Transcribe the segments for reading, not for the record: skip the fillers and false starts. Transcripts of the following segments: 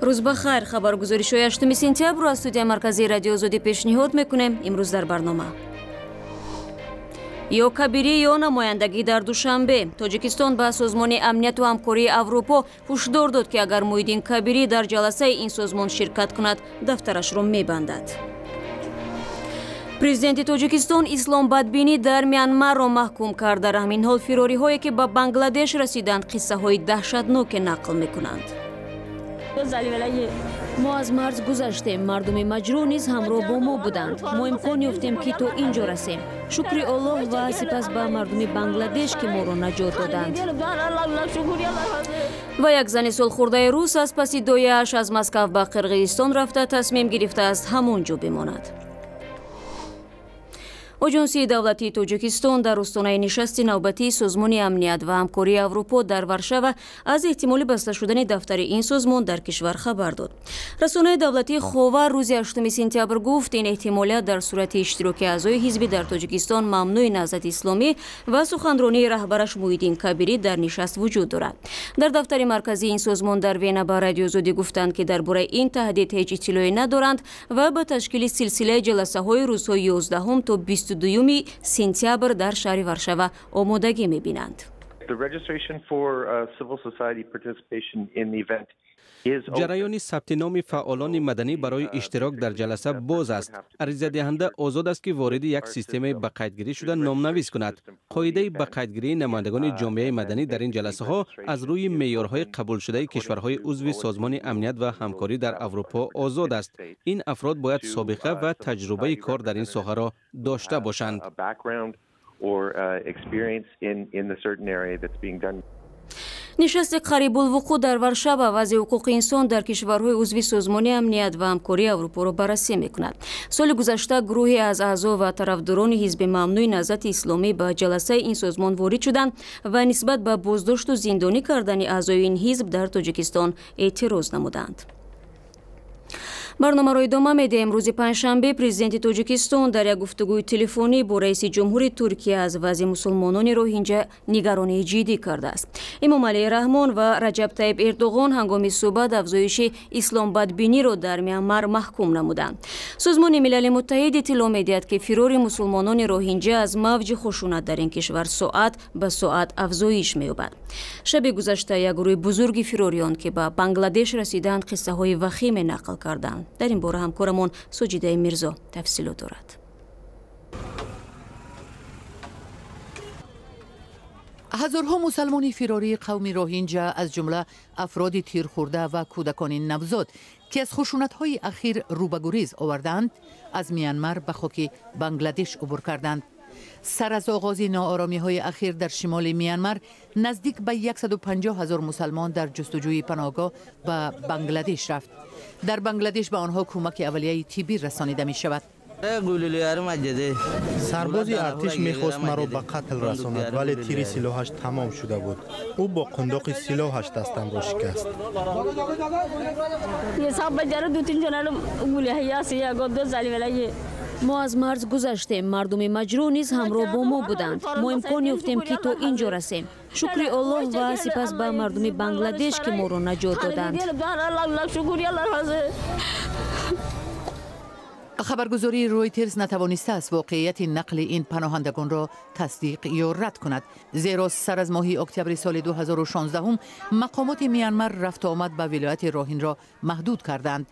Рӯз ба хайр. Хабаргузоришҳои 8 сентябрро аз студияи марказии Радиои Озодӣ пешниҳод мекунем. Имрӯз дар барнома: ё Кабирӣ, ё намояндагӣ дар Душанбе. Тоҷикистон ба Созмони Амнияту Ҳамкории Аврупо ҳушдор дод, ки агар Муҳиддин Кабирӣ дар ҷаласаи ин созмон ширкат кунад, дафтарашро мебандад. Президенти Тоҷикистон исломбадбинӣ дар Мянмарро маҳкум кард. Дар ҳамин ҳол фирориҳое, ки ба Бангладеш расиданд, қиссаҳои даҳшатноке нақл мекунанд. Мо аз марз гузаштем. Мардуми маҷрӯҳ низ ҳамроҳ бо мо буданд. Мо имкон ёфтем, ки то ин ҷо расем. Шукри Оллоҳ ва сипас ба мардуми Бангладеш, ки моро наҷот доданд. Ва як зани солхӯрдаи рус аз паси дояаш аз Москав ба Қирғизистон рафта, тасмим гирифтааст ҳамон ҷо бимонад. Оҷонсии давлатии Тоҷикистон дар остонаи нишасти навбатии Созмони Амният ва Ҳамкории Аврупо дар Варшава аз эҳтимоли баста шудани дафтари ин созмон дар кишвар хабар дод. Расонаи давлатии Ховар рӯзи 8 сентябр гуфт, ин эҳтимолият дар сурати иштироки аъзои ҳизби дар Тоҷикистон мамнӯи Наҳзати Исломӣ ва суханронии раҳбараш Муҳиддин Кабирӣ дар нишаст вуҷуд дорад. Дар дафтари марказии ин созмон дар Вена ба Радиои Озодӣ гуфтанд, ки дар бораи ин таҳдид ҳеҷ иттилоъе надоранд ва ба ташкили силсилаи ҷаласаҳои рӯзҳои 11 то 22 сентябр дар шаҳри Варшава омодагӣ мебинанд. Ҷараёни сабти номи фаъолони маданӣ барои иштирок дар ҷаласа боз аст. Аризадиҳанда озод аст, ки вориди як системаи ба қайдгирӣ шуда номнавис кунад. Қоидаи ба қайдгирии намояндагони ҷомеаи маданӣ дар ин ҷаласаҳо аз рӯи меъёрҳои қабулшудаи кишварҳои узви Созмони Амният ва Ҳамкорӣ дар Аврупо озод аст. Ин афрод бояд собиқа ва таҷрубаи кор дар ин соҳаро дошта бошанд. Нишасти қарибулвуқӯъ дар Варшава вазъи ҳуқуқи инсон дар кишварҳои узви Созмони Амният ва Ҳамкории Аврупоро баррасӣ мекунад. Соли гузашта гурӯҳе аз аъзо ва тарафдорони ҳизби мамнӯи Наҳзати Исломӣ ба ҷаласаи ин созмон ворид шуданд ва нисбат ба боздошту зиндонӣ кардани аъзои ин ҳизб дар Тоҷикистон эътироз намуданд. Барномаро идома медиҳем. Рӯзи панҷшанбе президенти Тоҷикистон дар як гуфтугӯи телефонӣ бо раиси ҷумҳури Туркия аз вазъи мусулмонони роҳинҷа нигаронии ҷиддӣ кардааст. Эмомалӣ Раҳмон ва Раҷаб Таиб Эрдоғон ҳангоми суҳбат афзоиши исломбадбиниро дар Мянмар маҳкум намуданд. Созмони Милали Муттаҳид иттилоъ медиҳад, ки фирори мусулмонони роҳинҷа аз мавҷи хушунат дар ин кишвар соат ба соат афзоиш меёбад. Шаби гузашта як гурӯҳи бузурги фирориён, ки ба Бангладеш расиданд, қиссаҳои вахиме нақл карданд. Дар ин бора ҳамкорамон Соҷидаи Мирзо тафсилот дорад. Ҳазорҳо мусалмони фирории қавми роҳинҷа, аз ҷумла афроди тирхӯрда ва кӯдакони навзод, ки аз хушунатҳои ахир рӯ ба гурез овардаанд, аз Мянмар ба хоки Бангладеш убур карданд. Сар аз оғози нооромиҳои ахир дар шимоли Мянмар наздик ба 150 ҳазор мусалмон дар ҷустуҷӯи паноҳгоҳ ба Бангладеш рафт. Дар Бангладеш ба онҳо кӯмаки аввалияи тиббӣ расонида мешавад. Сарбози артиш мехост маро ба қатл расонад, вале тири силоҳаш тамом шуда буд. Ӯ бо қундоқи силоҳаш дастамро шикаст. Мо аз марз гузаштем. Мардуми маҷрӯҳ низ ҳамроҳ бо мо буданд. Мо имкон ёфтем, ки то ин ҷо расем. Шукри Оллоҳ ва сипас ба мардуми Бангладеш, ки моро наҷот доданд. Хабаргузории Ройтерс натавонистааст воқеияти нақли ин паноҳандагонро тасдиқ ё рад кунад, зеро сар аз моҳи октябри соли 2016 мақомоти Мянмар рафтуомад ба вилояти Роҳинро маҳдуд карданд.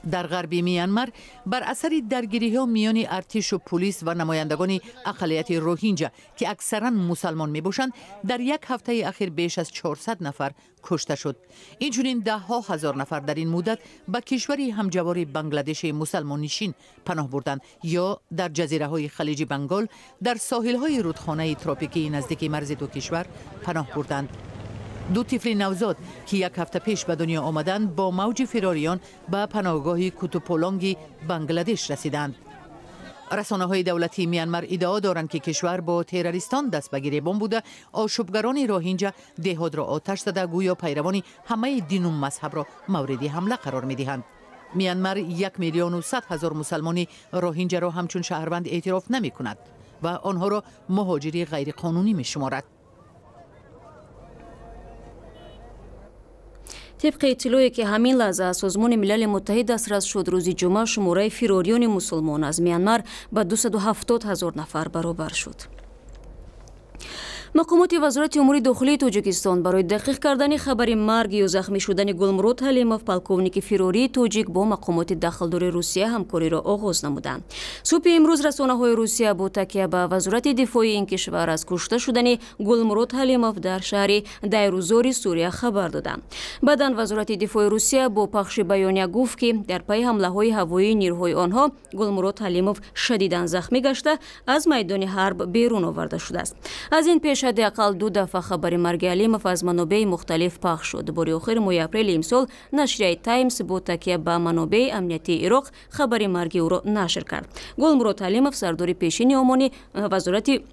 Дар ғарби Мянмар бар асари даргириҳо миёни артишу пулис ва намояндагони ақаллияти роҳинҷа, ки аксаран мусалмон мебошанд, дар як ҳафтаи ахир беш аз 400 нафар кушта шуд. Инчунин даҳҳо ҳазор нафар дар ин муддат ба кишвари ҳамҷавори Бангладеши мусалмоннишин паноҳ бурданд ё дар ҷазираҳои Халиҷи Бангол дар соҳилҳои рудхонаи тропикии наздики марзи ду кишвар паноҳ бурданд. Ду тифли навзод, ки як ҳафта пеш ба дунё омаданд, бо мавҷи фирориён ба паноҳгоҳи Кутуполонги Бангладеш расиданд. Расонаҳои давлатии Мянмар иддао доранд, ки кишвар бо террористон даст ба гиребон буда, ошӯбгарони роҳинҷа деҳотро оташ зада, гӯё пайравони ҳамаи дину мазҳабро мавриди ҳамла қарор медиҳанд. Мянмар 1 100 000 мусалмони роҳинҷаро ҳамчун шаҳрванд эътироф намекунад ва онҳоро муҳоҷири ғайриқонунӣ мешуморад. Тибқи иттилое, ки ҳамин лаҳза аз Созмони Милали Муттаҳид дастрас шуд, рӯзи ҷумъа шумораи фирориёни мусулмон аз Мянмар ба 270 ҳазор нафар баробар шуд. Мақомоти Вазорати умури дохилии Тоҷикистон барои дақиқ кардани хабари марг ё захмӣ шудани Гулмурод Ҳалимов, полковники фирории тоҷик, бо мақомоти дахлдори Русия ҳамкориро оғоз намуданд. Субҳи имрӯз расонаҳои Русия бо такя ба Вазорати дифои ин кишвар аз кушта шудани Гулмурод Ҳалимов дар шаҳри Дайрузори Сурия хабар доданд. Баъдан Вазорати дифои Русия бо пахши баёния гуфт, ки дар пайи ҳамлаҳои ҳавоии нирӯҳои онҳо Гулмурод Ҳалимов шадидан захмӣ гашта, аз майдони ҳарб берун оварда шудааст. Аз ин пеш ҳадди ақал ду дафъа хабари марги Алимов аз манобеи мухталиф пахш шуд. Бори охир моҳи апрели имсол нашрияи Таймс бо такя ба манобеи амниятии Ироқ хабари марги ӯро нашр кард. Гулмурод Ҳалимов, сардори пешини омони Вазорати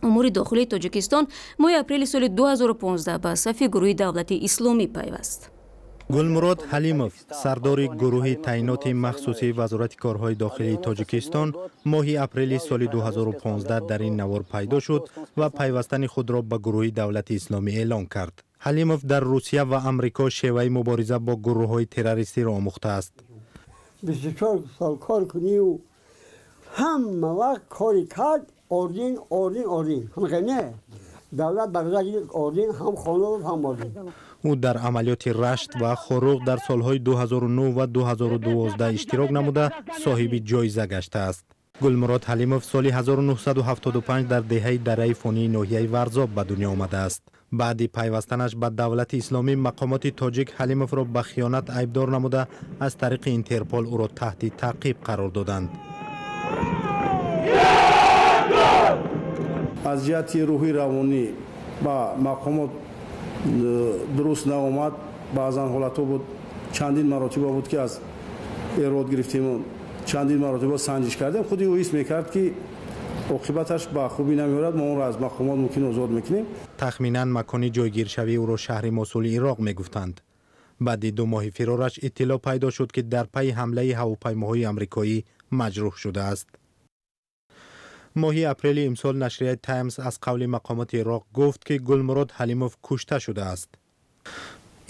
умури дохилии Тоҷикистон, моҳи апрели соли 2015 ба сафи гурӯҳи Давлати Исломӣ пайваст. Гулмурод Ҳалимов, сардори гурӯҳи таъиноти махсуси Вазорати корҳои дохилии Тоҷикистон, моҳи апрели соли 2015 дар ин навор пайдо шуд ва пайвастани худро ба гурӯҳи Давлати Исломӣ эълон кард. Ҳалимов дар Русия ва Амрико шеваи мубориза бо гурӯҳҳои террористиро омӯхтааст. 24 сол кор кунию ҳама вақт кори кард, орден, орден, орден, не, давлат барои орден, ҳам хона, ҳам орден. Ӯ дар амалиёти Рашт ва Хоруғ дар солҳои 2009 ва 2012 иштирок намуда, соҳиби ҷоиза гаштааст. Гулмурод Ҳалимов соли 1975 дар деҳаи Дараи Фонии ноҳияи Варзоб ба дунё омадааст. Баъди пайвастанаш ба Давлати Исломӣ мақомоти тоҷик Ҳалимовро ба хиёнат айбдор намуда, аз тариқи Интерпол ӯро таҳти таъқиб қарор доданд. Аз ҷиҳати рӯҳи равонӣ ба мақомот дуруст наомад. Баъзан ҳолатҳо буд, чандин маротиба буд, ки аз эрод гирифтему чандин маротиба санҷиш кардем. Худи ӯ ҳис мекард, ки оқибаташ ба хубӣ намеорад, мо онро аз мақомот мумкин озод мекунем. Тахминан макони ҷойгиршавии ӯро шаҳри Мосули Ироқ мегуфтанд. Баъди 2 моҳи фирораш иттилоъ пайдо шуд, ки дар пайи ҳамлаи ҳавопаймоҳои амрикоӣ маҷрӯҳ шудааст. Моҳи апрели имсол нашрияи Таймс аз қавли мақомоти Ироқ гуфт, ки Гулмурод Ҳалимов кушта шудааст.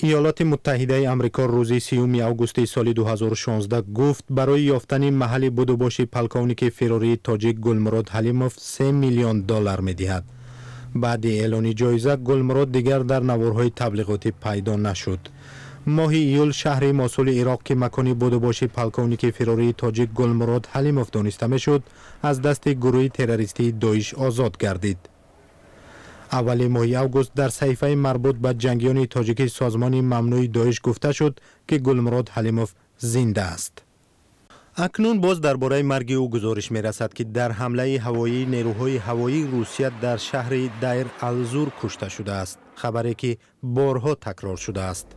Иёлоти Муттаҳидаи Амрико рӯзи 30 августи соли 2016 гуфт, барои ёфтани маҳалли будубоши полковники фирории тоҷик Гулмурод Ҳалимов 3 миллион доллар медиҳад. Баъди эълони ҷоиза Гулмурод дигар дар наворҳои таблиғотӣ пайдо нашуд. Моҳи июл шаҳри Мосули Ироқ, ки макони будубоши полковники фирории тоҷик Гулмурод Ҳалимов дониста мешуд, аз дасти гурӯҳи террористии Доиш озод гардид. Аввали моҳи август дар саҳифаи марбут ба ҷангиёни тоҷики созмони мамнӯи Доиш гуфта шуд, ки Гулмурод Ҳалимов зинда аст. Акнун боз дар бораи марги ӯ гузориш мерасад, ки дар ҳамлаи ҳавоии нерӯҳои ҳавоии Русия дар шаҳри Дайр Алзур кушта шудааст, хабаре ки борҳо такрор шудааст.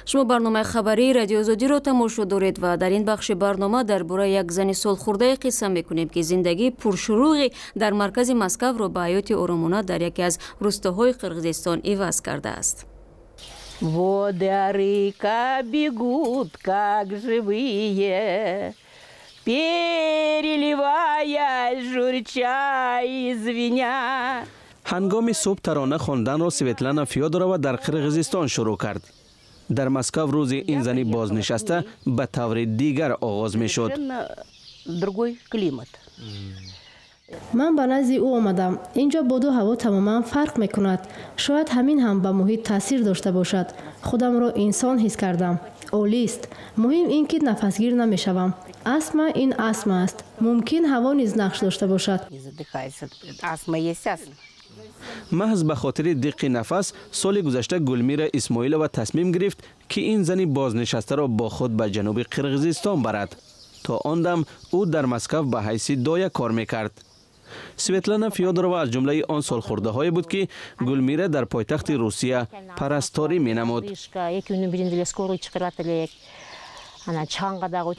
Шумо барномаи хабарии Радиоозодиро тамошо доред ва дар ин бахши барнома дар бораи як зани солхӯрдае қисса мекунем, ки зиндагии пуршурӯғи дар маркази Москавро ба ҳаёти оромона дар яке аз рӯстоҳои Қирғизистон иваз кардааст. Воды арыка бегут, как живые, переливаясь, журча и звеня. Ҳангоми субҳ тарона хонданро Светлана Фёдорова дар Қирғизистон шурӯъ кард. Дар Москав рӯзи ин зани бознишаста ба таври дигар оғоз мешуд. Другой климат. Ман ба назди ӯ омадам. Ин ҷо боду ҳаво тамоман фарқ мекунад. Шояд ҳамин ҳам ба муҳит таъсир дошта бошад. Худамро инсон ҳис кардам. Олист. Муҳим ин, ки нафасгир намешавам. Астма ин астма аст. Мумкин, ҳаво низ нақш дошта бошад. Астма есть астма. Маҳз ба хотири диққи нафас соли гузашта Гулмира Исмоилова тасмим гирифт, ки ин зани бознишастаро бо худ ба ҷануби Қирғизистон барад. То он дам ӯ дар Москав ба ҳайси доя кор мекард. Светлана Фёдорова аз ҷумлаи он солхӯрдаҳое буд, ки Гулмира дар пойтахти Русия парасторӣ менамуд.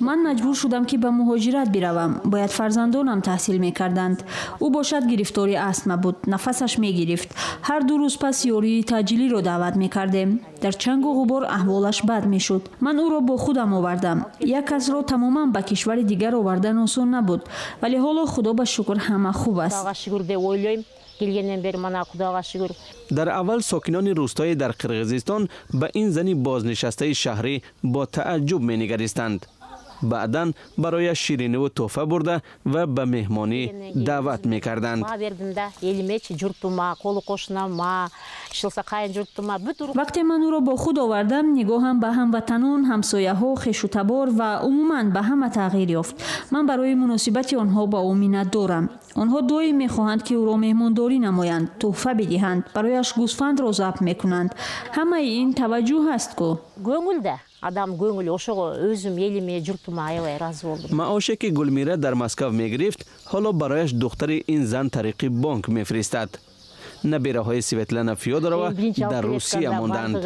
Ман маҷбур шудам, ки ба муҳоҷират биравам. Бояд фарзандонам таҳсил мекарданд. Ӯ бошад, гирифтори астма буд, нафасаш мегирифт. Ҳар 2 рӯз пас ёрии таъҷилиро даъват мекардем. Дар чангу ғубор аҳволаш бад мешуд. Ман ӯро бо худам овардам. Як касро тамоман ба кишвари дигар овардан осон набуд, вале ҳоло, худо ба шукр, ҳама хуб аст. Келгенден бери мана Кудайга шүгүр. Дар аввал сокинони рӯстоӣ дар Қирғизистон ба ин зани бознишастаи шаҳрӣ бо тааҷҷуб менигаристанд. Баъдан барояш шириниву тӯҳфа бурда ва ба меҳмонӣ даъват мекарданд. Вақте ман ӯро бо худ овардам, нигоҳам ба ҳамватанон, ҳамсояҳо, хешутабор ва умуман ба ҳама тағйир ёфт. Ман барои муносибати онҳо ба ӯ миннатдорам. Онҳо доим мехоҳанд, ки ӯро меҳмондорӣ намоянд, тӯҳфа бидиҳанд, барояш гӯсфандро забҳ мекунанд. Ҳамаи ин таваҷҷӯҳ аст ку. Адам көңүл ошого өзүм элиме, журтума аябай ыраазы болдум. Маоше ки Гулмира дар Москав мегирифт, ҳоло барояш духтари ин зан тариқи бонк мефиристад. Набираҳои Светлана Фёдорова дар Русия монданд.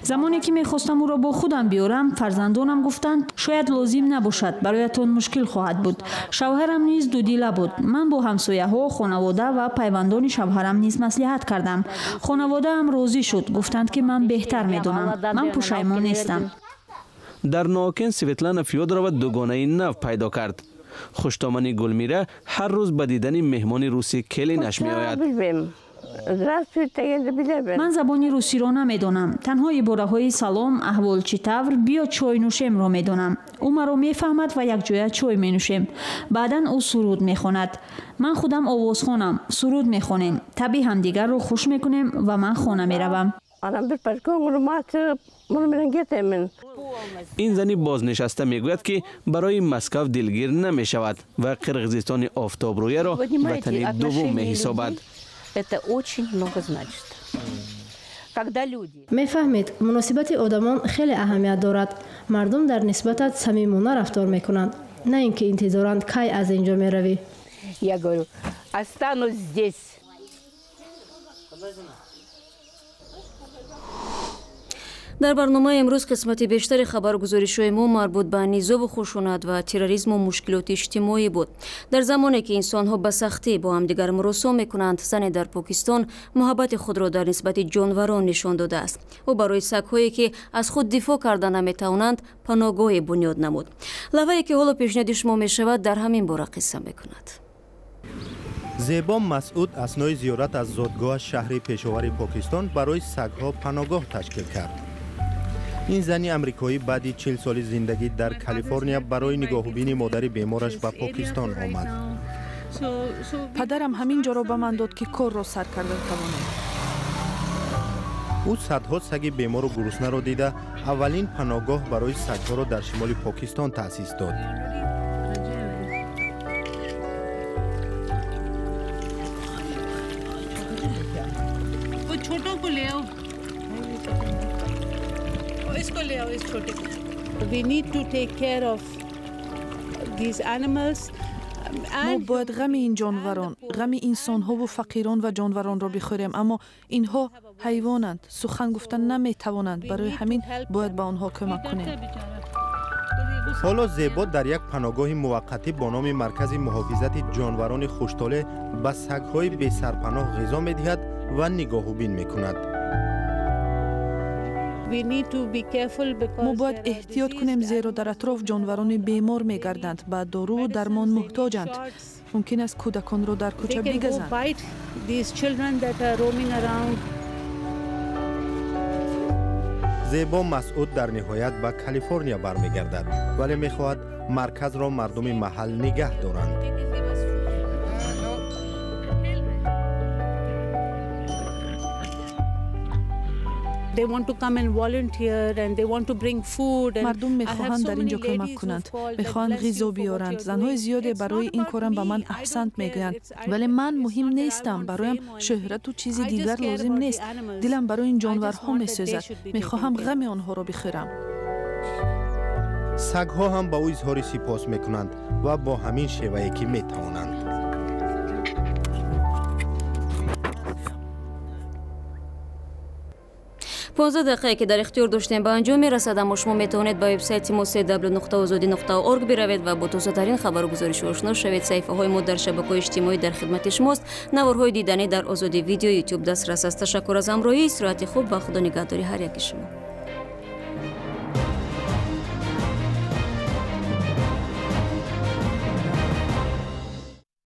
Замоне ки мехостам ӯро бо худам биёрам, фарзандонам гуфтанд, шояд лозим набошад, бароятон мушкил хоҳад буд. Шавҳарам низ дудила буд. Ман бо ҳамсояҳо, хонавода ва пайвандони шавҳарам низ маслиҳат кардам. Хонаводаам розӣ шуд, гуфтанд, ки ман беҳтар медонам. Ман пушаймон нестам. Дар Нокен Светлана Фёдорова дугонаи нав пайдо кард. Хуштомани Гулмира ҳар рӯз ба дидани меҳмони русӣ келинаш меояд. Ман забони русиро намедонам. Танҳо ибораҳои салом, аҳвол чӣ тавр, биё чой нӯшемро медонам. Ӯ маро мефаҳмад ва якҷоя чой менӯшем. Баъдан ӯ суруд мехонад. Ман худам овозхонам, суруд мехонем, табъи ҳамдигарро хуш мекунем ва ман хона меравам. Ин зани бознишаста мегӯяд, ки барои Москав дилгир намешавад ва Қирғизистони офтобрӯяро ватани дуввум меҳисобад. Это очень много значит. Когда люди... Мефаҳмед, муносибати одамон хеле аҳамият дорад. Мардум дар нисбатат самимона рафтор мекунанд, на ин ки интизоранд кай аз ин ҷо меравӣ. Я говорю, останусь здесь. Дар барномаи имрӯз қисмати бештари хабаргузоришҳои мо марбут ба низову хушунат ва терроризму мушкилоти иҷтимоӣ буд. Дар замоне ки инсонҳо ба сахтӣ бо ҳамдигар муросо мекунанд, зане дар Покистон муҳаббати худро дар нисбати ҷонварон нишон додааст. Ӯ барои сагҳое ки аз худ дифоъ карда наметавонанд, паноҳгоҳе бунёд намуд. Лавҳае ки ҳоло пешниҳоди шумо мешавад, дар ҳамин бора қисса мекунад. Зебо Масъуд аснои зиёрат аз зодгоҳаш шаҳри Пешовари Покистон барои сагҳо паноҳгоҳ ташкил кард. Ин зани амрикоӣ баъди 40 соли зиндагӣ дар Калифорния барои нигоҳубини модари бемораш ба Покистон омад. Падарам ҳамин ҷоро ба ман дод, ки корро сар карда тавонем. Ӯ садҳо саги бемору гуруснаро дида, аввалин паноҳгоҳ барои сагҳоро дар шимоли Покистон таъсис дод. Мо бояд ғами ин ҷонварон, ғами инсонҳову фақирон ва ҷонваронро бихӯрем, аммо инҳо ҳайвонанд, сухан гуфта наметавонанд. Барои ҳамин бояд ба онҳо кӯмак кунем. Ҳоло Зебо дар як паноҳгоҳи муваққатӣ бо номи Маркази муҳофизати ҷонварони хуштолеъ ба сагҳои бесарпаноҳ ғизо медиҳад ва нигоҳубин мекунад. Мо бояд эҳтиёт кунем, зеро дар атроф ҷонварони бемор мегарданд, ба доруву дармон муҳтоҷанд. Мумкин аст кӯдаконро дар кӯча бигазанд. Зебо Масъуд дар ниҳоят ба Калифорния бармегардад, вале мехоҳад марказро мардуми маҳал нигаҳ доранд. Мардум мехоҳанд дар ин ҷо кӯмак кунанд, мехоҳанд ғизо биёранд. Занҳои зиёде барои ин корам ба ман аҳсант мегӯянд, вале ман муҳим нестам. Бароям шӯҳрату чизи дигар лозим нест. Дилам барои ин ҷонварҳо месӯзад. Мехоҳам ғами онҳоро бихӯрам. Сагҳо ҳам ба ӯ изҳори сипос мекунанд ва бо ҳамин шевае ки метавонанд. 15 дақиқае ки дар ихтиёр доштем ба анҷом мерасад, аммо шумо метавонед ба вебсайти мо cw.ozodi.org биравед ва бо тозатарин хабару гузоришҳо ошно шавед. Саҳифаҳои мо дар шабакаҳои иҷтимоӣ дар хидмати шумост. Наворҳои диданӣ дар Озодӣ видео ютуб дастрас аст. Ташаккур аз ҳамроҳӣ, истироҳати хуб ва худо нигаҳдори ҳар яки шумо.